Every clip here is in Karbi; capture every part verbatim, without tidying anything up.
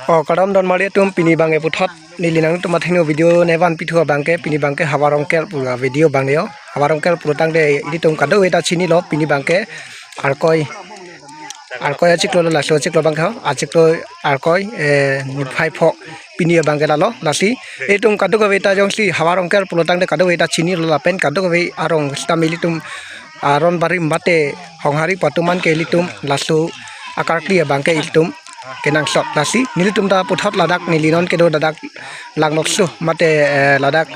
Oh, kardom donmari atum, pini abangke puthot neli nangtum athengno video ne vanpithu abangke, pini abangke Havar Rongker pu avideo abang yo. Havar Rongker pulotangte ilitum kadokave ta chinilo, pini abangke Arkoi, Arkoi achiklo lo, laso achiklo abangke ho, achiklo Arkoi, eh, niphai pho, pini abangke lalo, lasi ilitum kadokave ta jongsi Havar Rongker pulotangte kadokave ta chinilo lapen kadokave arong sitame ilitum aron barim mate honghari pu atum an ke ilitum laso akarkli abangke ilitum kenangsot. Lasi nelitum ta puthot ladak neli non kedo ladak Langnokso mate, eh, ladak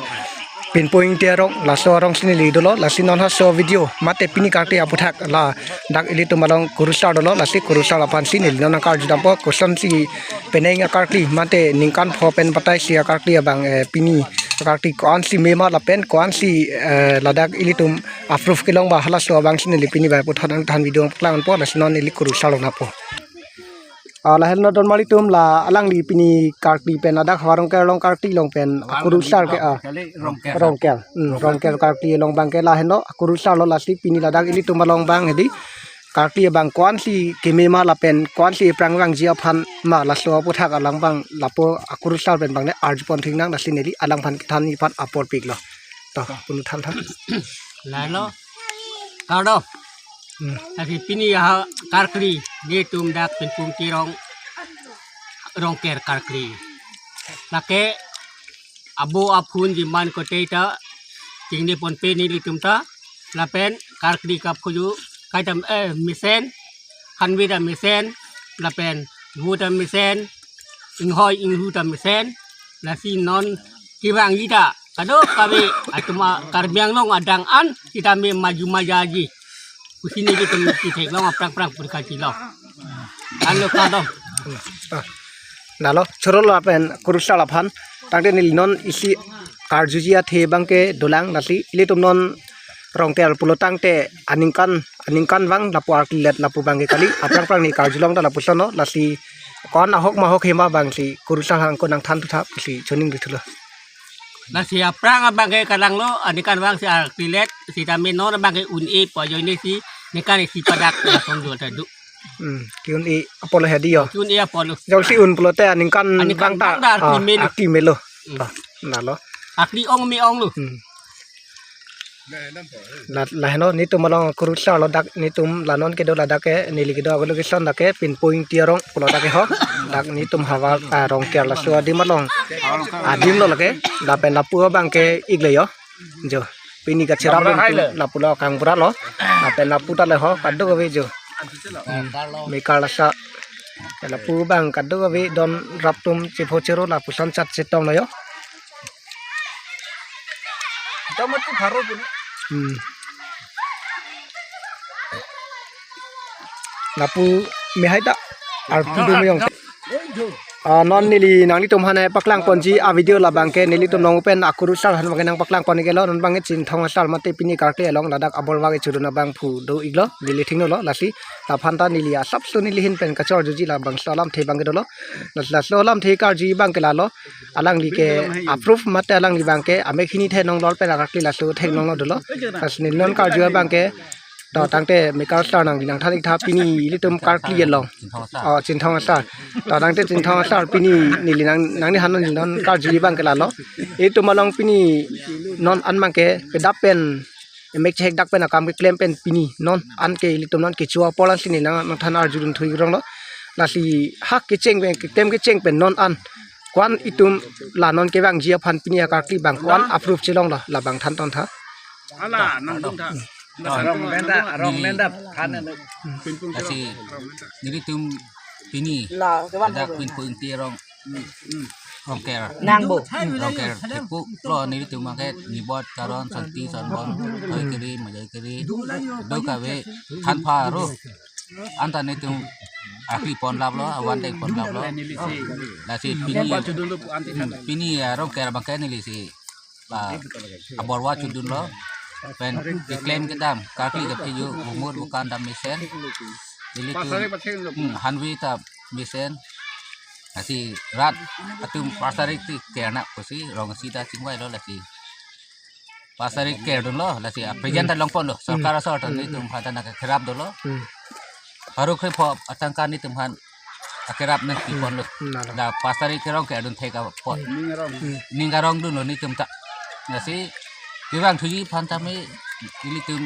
Pinpo Ingti arong, laso arongsi neli dolo. Lasi non ha laso video mate pini karkli aputhak ladak ilitum along kurusar dolo. Lasi kurusar aphansi neli non nangkarju dampo, kosonsi penang akarkli mate ningkan pho pen batai si akarkli abang, eh, pini akarkli ko-ansi mema lapen ko-ansi, eh, ladak ilitum approve kelong ba, halaso abangsi neli pini abang puthot nangthan video paklangpo. Lasi non neli kurusar along napo. Ah, lahenlo donmari atum, la alangli pini karkli pen ladak Havar Rongker along karkli along pen akurusar ke, ah, Rongker. Rongker. Hmm, Rongker karkli along abangke lahenlo akurusar lo. Lasi pini ladak ilitum along abang hedi karkli abang ko-ansi kemema lapen ko-ansi aphrang vangji aphan ma, laso aputhak alang abang lapu akurusar pen abang ne arjupon thingnang. Lasi neli alangphan kethanji aphan apor piklo. To, punu than than. Lalo. Kardom. Hmm. Lasi pini ha karkli nelitum dak Pinpo Ingti arong, Rongker karkli. Lake abo aphun jiman kote ta chingnipon pe nelitum ta, lapen karkli kaphuju kaitam, eh, mesen, hanve ta mesen, lapen vo ta mesen, inghoi inghu ta mesen, lasi non kevangji ta kadokave atum a Karbi Anglong adang an sitame maju majaji pusi nelitum ketheklong aphrang aphrang purkachilo. Alo kardom. Ah, nalo choro lapen kurusar aphan. Tangte neli non isi karjuji athe abangke dolang. Lasi ilitum non Rongker pulotangte aningkan, aningkan vang lapu arklilet lapu abangke kali. Aphrang aphrang ne karjulong ta lapuson lo. Lasi ko-an ahok ma ahok hema abangsi kurusar hang ko nangthan thutha pusi choning dithulo. Lasi aphrang abangke kalanglo, aningkan vangsi arklilet, sitame non abangke un-e pu ajoinesi ningkan isi padak lason dua tadu. Hmm, ke-un-e apotlo hedi yo. Ke-un-e apotlo. Jongsi un pulote aningkan, aningkan vang ta, vang ta arkli, ah, melo. Arkli melo. Hmm. To, nalo. Arkli ong me-onglo. Hmm. La, lahenlo nelitum along kurusar lo dak, nelitum la non kedo ladak ke, neli kedo agolo keson dak ke Pinpo Ingti arong pulo dak ke ho. Dak nelitum Havar, ah, Rongker laso adim along adim lo lake. Lapen lapu abangke iklo yo. Jo. Pini kachera lapu lo, kangbura lo. Lapen lapu ta le ho kadokave jo. Hmm. Mekar lasa. Lapu abang kadokave don rap atum chepho chero lapuson chat chetonglo yo. Hmm. Lapu mehai ta arpu do meyong. Ah, non neli nanglitum aphan paklangponji avideo labangke nelitum along pen akurusar aphan abangke nangpaklangpon iklo. Non abangke Chinthong asar mate pini karkli along ladak abor vang ichurun abang phu do iklo, neli thengno lo. Lasi laphan ta neli asapso neli ahin pen kachorjuji labangso alamthe abangke dolo. Lasi laso alamthe karju abangke lalo. Alangli ke approve mate alangli abangke amek hini theklong lo pen akarkli laso theklong lo dolo. Lasi neli non karju abangke to tangte mekar sar nangli nangthan iktha pini ilitum karkli along. Oh, Chinthong asar. To tangte Chinthong asar pini neli nang, nangli han neli non karju abangke lalo. Ilitum along pini non an abangke pedap pen emek chehek dak pen akam keklem pen pini non an ke ilitum non kecho apor lasi neli nang, nangthan arjudun thu ikrong lo. Lasi ha kecheng pen, keklem kecheng pen non an ko-an itum la non kevangji aphan pini akarkli abang ko-an approve chelong lo, labang than ton tha. Hala, nangdun tha. Arong lenda, arong lenda, than ena. Lasi nelitum pini la kevan ada Pinpo Ingti arong, Rongker. Nangbo. Rongker thekpo lo nelitum abangke nibot karon santi sanbon hoi kiri majai kiri do kave than pharo. Anta nelitum akri ponlaplo, awan dek ponlaplo. Lasi pini, hmm, pini, ah, Rongker abangke nelisi, ah, aborva chodunlo. Pen keklem kedam, karkli kepheju, umur bukan dam mesen. Nelitum, hmm, hanve ta mesen. Lasi rat atum pas tarik ti kerna pusi rong sita chingvailo lasi. Pas tarik kerdunlo, lasi, ah, present ta longponlo. Sorkar asor ta nelitum aphan ta nangkekherap dolo. Hmm. Pharo krepho atangka nelitum aphan akerap nangpiponlo. Hmm, lalo. Dak pas tarik ke Rongker adun thek apot. Hmm. Ning arong dunlo netum ta. Lasi kevang thuji aphan tame ilitum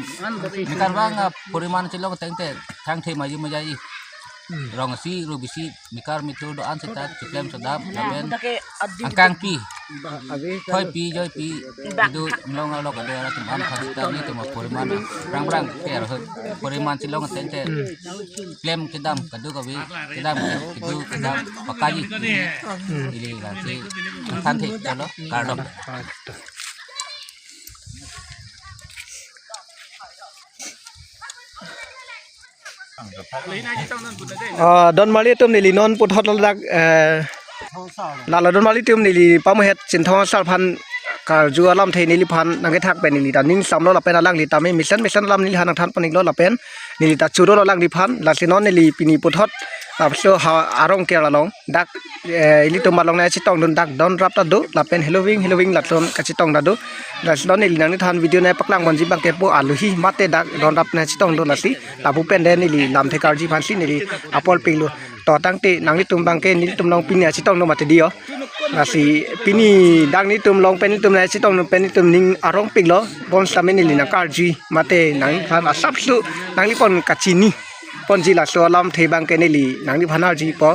mekar vang, ah, poriman chelong tangte thangthe maji maji. Hmm. Rong isi, rup isi, mekar mitu do-an seta chiklem sedap, lapen angkangpi, thoipi, joipi, kedo, inglong alok kedo arat atum aphan seta netum aporiman, rang rang ke arho, poriman chelong tangte, hmm, klem kedam, kedo kave, kedam, kedo kedam, pakaji. Hmm. Ili lasi, thanthe, chalo, kardom. Ah, don marli atum, neli non puthot ladak, eh, lalo don marli atum, neli pamuhet Chinthong Asar aphan karju alamthe neliphan nangkethak pen neli ta ning samlo, lapen alangli tame mesen mesen alam neliphan nangthanpon-iklo, lapen neli ta chorolo alangliphan. Lasi non neli pini puthot lapuson ha Arongker along dak, eh, ilitum along nangchetongdun dak donrap ta do, lapen heloving heloving latum kachetong ta do. Lasi non neli nangliphan video nangpaklang ponji abangke pu aluhi mate dak donrap nangchetongdun, lasi lapu pen de neli lamthe karju aphansi neli apor pilo. To tangte nanglitum abangke nelitum along pini nangchetongdun mate diyo. Lasi pini dak nelitum along pen nelitum nangchetongdun pen nelitum ning arongpiklo, bonsitame neli nangkarju mate nangliphan asapso nangliphan kachini ponji laso alamthe abangke neli nangliphan arjupo.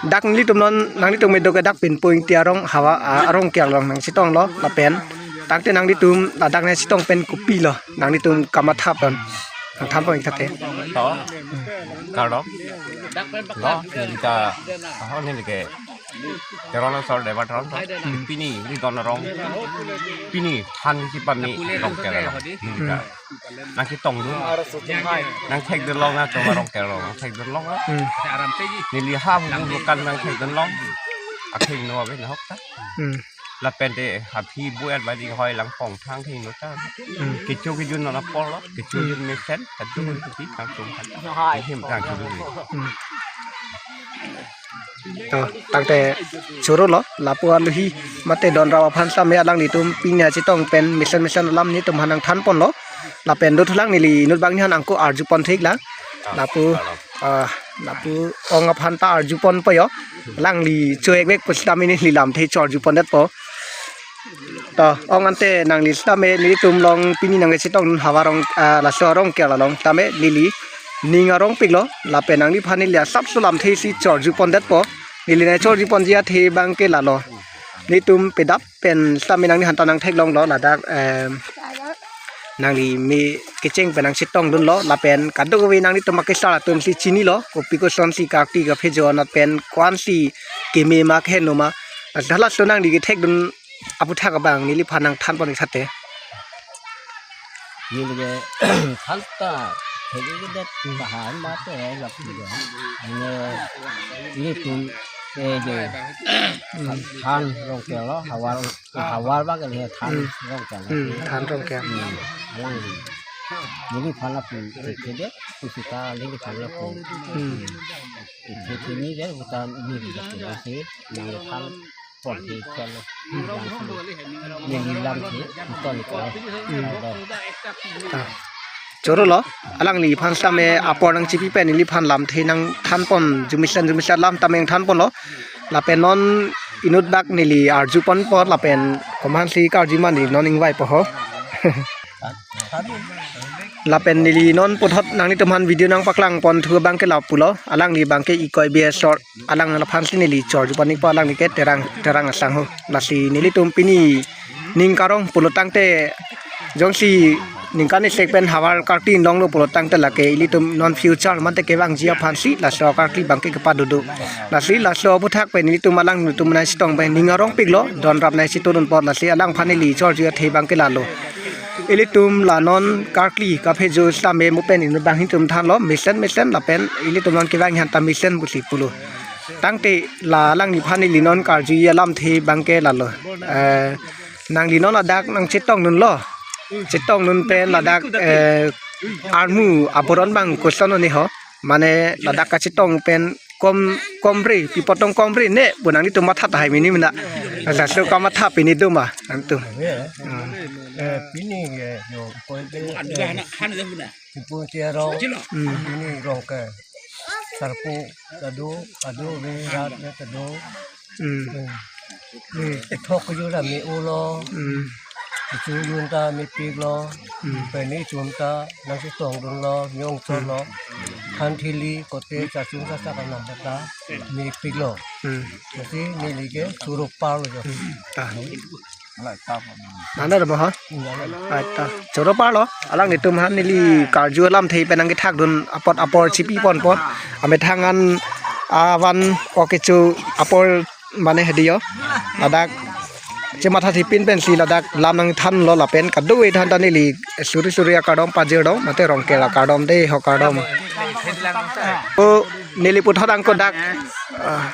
Dak nelitum non, nanglitum medo ke dak Pinpo Ingti arong havar, ah, Arongker along nangchetonglo, lapen tangte nanglitum ladak nangchetong pen kopilo, nanglitum kamatha pen nangthanpon-ik tha te. To, kardom. Lo, neli ta, aho neli ke Teron Asar, Deba Teron Asar. Pini, neli don arong. Pini, than si pame Rongker along. Neli ta nangchetongdun. Nangthekdunlong, nangtum Arongker along nangthekdunlong. Hmm. Neli ha bu bu kan nangthekdunlong. Akhing no ave nahok ta. Hmm. Lapen te aphi bu et badi hoi lang pong thang khing no ta. Hmm. Kecho kejun non apor lo, kecho, hmm, jun mesen, kejun, hmm, kecho kejun mesen, kejun mesen. Hmm. To, tangte chorolo, lapu aluhi mate donrap aphan same alanglitum pini nangchetong pen mesen mesen alam netum aphan nangthanponlo. Lapen dothulang, neli inut abang neliphan angko arjupon theklang. Lapu, ah, lapu ong aphan ta arjuponpo yo. Alangli cho-ekvek pusitame neli lamthe cho-arjupondetpo. To, ong ante nangli sitame nelitum along pini nangkachetongdun havar arong, ah, laso Arongker along tame neli ning arongpiklo, lapen nangliphan neli asapso lamthe si cho-arjupondetpo. Neli nangcho-arjuponji athe abangke lalo. Netum pedap pen sitame nangliphan ta nangtheklonglo ladak, em, nangli me kecheng pen nangchetongdunlo, lapen kadokave nanglitum akesar atum si chinilo, kopi kosonsi karkli kaphejo anat pen ko-ansi keme ma keheno ma. Halaso nangli kethekdun aputhak abang neliphan nangthanpon-ik tha te. Neli ke than ta thekthedet, hmm, kahan mate lapu ke. Neli, nelitum ke je, hmm, than Rongker lo, havar, havar abang ke than, hmm, Rongker lo. Hmm, than Rongker. Hmm, alangli. Neliphan lapu thekthedet, pusita neliphan lapu. Hmm. Thekthedetji ke utan neli lapu si, neliphan pon thekthelo. Neli lamthe, uton ko. Hmm. Ah. Chorolo, alangliphan sitame apor nangchipi pen neliphan lamthe nangthanpon, jumisen jumisen alam tame nangthanponlo. Lapen non inut abang neli arjuponpo, lapen komansi karju ma neli non ingvaipo ho. Lapen neli non puthot nanglitum aphan video nangpaklangponthu abangke lapulo, alangli abangke Ikoi Bey Asar, alang aphansi neli cho-arjupon-ikpo, alangli ke Terang, Terang asangho. Lasi nelitum pini ning karong pulo tangte jongsi ningkan isi pen havar karkli inglonglo pulo tangte lake ilitum non future mate kevangji aphansi laso karkli abangke kepado do. Lasi laso aputhak pen nelitum alangtum nangchetong pen ning arongpiklo, donrap nangchetongdunpo, lasi alangphan neli cho-arju athe abangke lalo. Ilitum la non karkli kaphejo sitame mo pen inut abang netum thanlo, mesen mesen lapen ilitum non kevang aphan ta mesen pusi pulo. Tangte la alangliphan neli non karju alamthe abangke lalo. Eh, nangli non ladak nangchetongdunlo. Chetongdun pen ladak, eh, armu apuron abang koson oni ho. Mane ladak kachetong pen kom, komre, pi apot tong komre ne, pu nanglitum matha tahai mini mina. Laso kamatha pini do ma, nangtum. Eh, pini ke, yo, ko, Pinpo Ingti arong, hmm, pini Rongker. Karpo ta do, ado ave, rat ta do. Hmm. Hmm. Hmm. Ethok kejut ta me-olo. Hmm. Kecho jun ta mepiklo. Hmm. Pini chun ta nangchetongdunlo, nyong chotlo. Hmm. Than thili kote chachung chasak anam ta mepiklo. Hmm. Lasi neli ke choro parlo jo. Hmm. Ta. Nanda dama ha? Nanda. Aita. Choro parlo. Alanglitum aphan neli karju alamthe pen nangkethakdun apot apor chipi ponpo. Amethang an avan okecho apor mane hedi jo. Ladak chematha thipin pensi ladak lam nangthanlo lapen kadokave than ta neli suri suri akardom pajir do mate Rongker akardom de ho kardom. O neli puthot angko dak. Ah.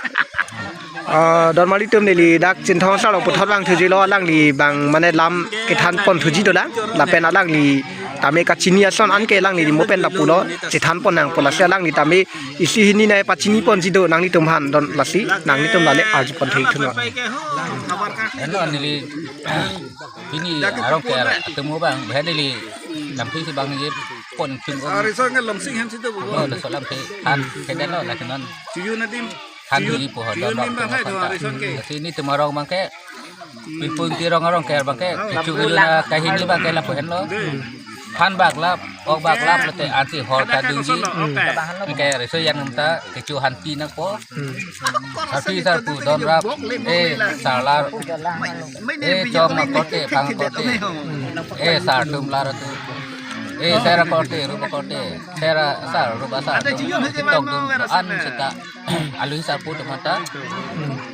Ah, donmarli atum neli dak Chinthong asarlo puthot vangthuji lo alangli abang mane lam kethan ponthuji dolang. Lapen alangli tame kachini ason anke alangli mo pen lapulo chethan pon nangpo lasi alangli tame isi hini nai pachini ponji do nanglitum aphan don lasi nanglitum lale arju pon thek thunon. Eno neli pini arong ke ar atum abang bhe neli lampi si bang ye pon chung. Ari so nge lom sing hem si do bo. Oh, da so lampi an ke dan lo la kenon. Chuyu na dim. Than Chuyu, di po ho chuyu don nim bang hai do ari son ke. Lasi nelitum arong abang ke. Pinpun tirong arong ke abang ke. Chuyu na kahini abang ke lapu henlo. Than bak lap, ok bak lap lote ansi hor ta dungji. Ke reso yang ta kecho hanti nangpo. Sarpi sarpo don rap. Eh, sar lar. Eh, chong ma korte, pang korte. Eh, sar atum lar atum. Eh, sera korte, ruba korte. Sera sar, ruba sar. Tong tum an seta. Alu sar pu tum ta.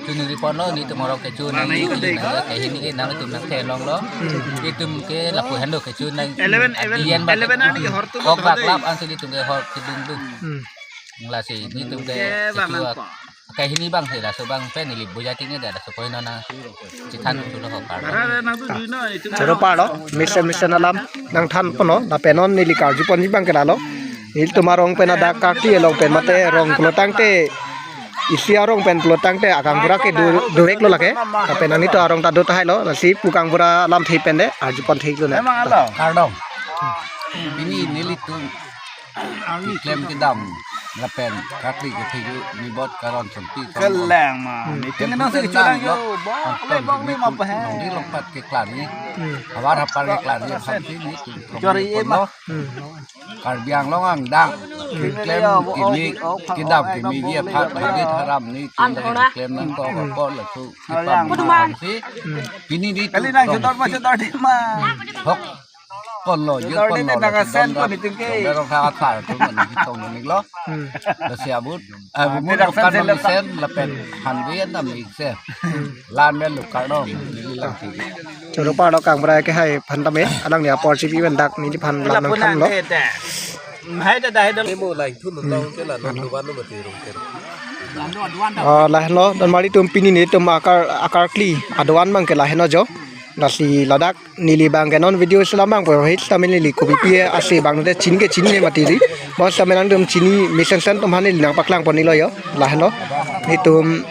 Chuningri ponlo nelitum arong kecho nang, nang kahini ke nangtum nangthelonglo. Itum ke lapu henlo kecho nang. Eleven, eleven, Ian ba eleven ani hor tum ok bak lap ansi nelitum ke hor kedung dung. Hmm. Lasi nelitum ke kecho kahini abang he laso abang pen neli boya ting ada laso koino nangchethan thulo ho kardom. Choro parlo, mesen mesen alam nangthan ponlo, lapen non neli karju ponji abang ke lalo. Nelitum arong pen ada kaki along pen mate rong pulo tangte, isi arong pen pulo tangte, akang pura ke du-, durek lo lake. Lapen nangtum arong ta do tahai lo, lasi pu kang pura lamthe pen de, arju pon thek lo ne. Emang alo. Kardom. Pini nelitum keklem kedam lapen karkli kethe ju nibot karon sumpi. Kelang ma. Hmm. Nelitum nang si kelang yo, bong, bong, bong, bong, bong, bong. Longri longpat keklarji. Hmm. Havar hapar keklarji, aphan si nelitum. Chori e ma. Hmm. Karbi Anglong angdeng. Hmm. Keklem kimi, kedam kimi ji aphan, hadit haram nelitum keklem nangkok apor laso. Kepam si. Hmm. Pini di kali nang tu, sedor ma, sedor di ma. Hok. Ponlo, jut ponlo, nang asen pon itum ke. Rong thang athar tu man kitong nang lo. Hmm. Lasi abut. Ah, bu mun rong thang kan sen mesen lapen hanvi an nam ikse. Hmm. Lan men lukar no, neli lang si. Choro parlo kang pura ke hai aphan tame, alangli apor chipi pen dak neliphan lam nangthanlo. Hai da, hai da. Nemo lain thun nong ke la nang duvan no mati rong ke. Ah, lahenlo, donmarli atum pini nelitum akar, akarkli adovan abang ke lahenlo jo. Lasi ladak neli abang ke non video selam abang po hit tame neli kopi pi ase abang de chini ke chini ne mati di. Bos tame nangtum chini mesen sen atum aphan neli nangpaklang pon nilo jo. Lahenlo. Nelitum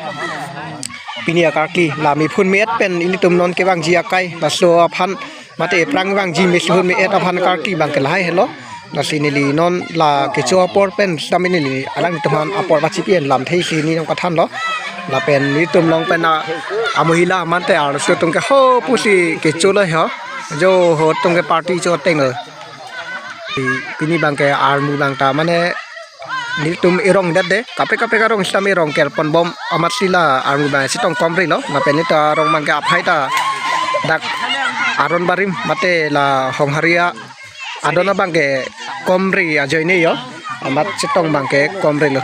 pini akarkli la mephun me-et pen nelitum non kevangji akai laso aphan mate aphrang vangji mephun me-et aphan karkli abang ke lahai henlo. Lasi neli non la kecho apor pen sitame neli alangtum aphan apor pachipi an lamthe isi hini nangpathanlo. Lapen nelitum along pen a, amohila mate arloso atum ke ho pusi kecholo ho. Jo ho atum ke party cho tenglo. Pini abang ke armu abang ta mane nelitum erong det de, kaprek kaprek arong sitame erong ker ponbom amatsi la armu abang chetong komrelo. Lapen nelitum arong abang ke aphai ta dak aron barim mate la Honghari adon abang ke komre ajoine jo. Amat chetong abang ke komrelo.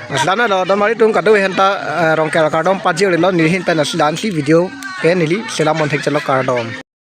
Mas lana lo donmarli atum kado henta, eh, Rongker akardom pajirlo neli ahin pen aslan si video ke neli selam pon thek chalo kardom.